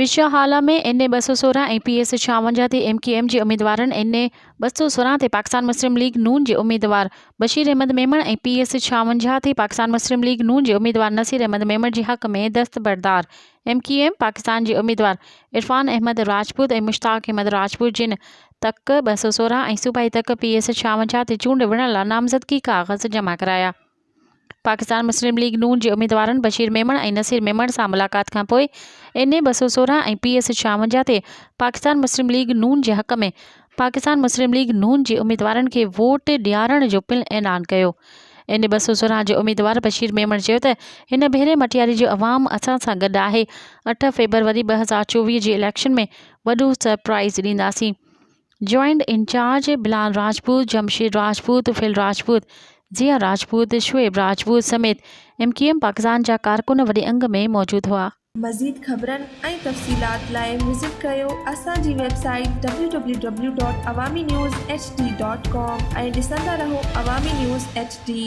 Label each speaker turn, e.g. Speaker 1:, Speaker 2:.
Speaker 1: بشا Hala ۾ N اي 216 ۽ P S 56 تي M Q M جي اميدوارن اين اي 216 تي پاڪستان مسلم ليگ نون جي اميدوار بشير احمد ميمڻ ۽ پي ايس 56 تي پاڪستان مسلم ليگ نون جي اميدوار نصير احمد ميمڻ جي حق ۾ دستبردار ايم ڪيو ايم پاڪستان جي اميدوار عرفان احمد راجپوت ۽ مشتاق احمد راجپوت جن تڪ 216 ۽ صوبائي تڪ پي ايس 56 تي چونڊ وڙهڻ لاء نامزدگي ڪاغذ جمع ڪرايا. پاڪستان مسلم ليگ نون جي اميدوارن بشير ميمڻ ۽ نصير ميمڻ سان ملاقات کانپوء اين اي 216 ۽ پي ايس 56 تي پاڪستان مسلم ليگ نون جي حق ۾ پاڪستان مسلم ليگ نون جي اميدوارن کي ووٽ ڏيارڻ جو پڻ اعلان ڪيو. اين اي 216 جي اميدوار بشير ميمڻ چيو ته هن ڀيري مٽياري جو عوام اسان سان گڏ آهي، اٺ فيبروري 2024 جي اليڪشن ۾ وڏو سرپرائز ڏينداسين. Joint incharge Bilal Rajput, Jamshed Rajput, Tufail Rajput, Zia Rajput, Shoaib Rajput سميت ايم ڪيو ايم پاڪستان جا ڪارڪن وڏي انگ ۾ موجود هئا.
Speaker 2: مزيد خبرن ۽ تفصيلات لاء وزٽ ڪريو اسان جي website W W W dot Awami news H D dot com ۽ ڏسندا رهو عوامي نيوز ايڇ ڊي.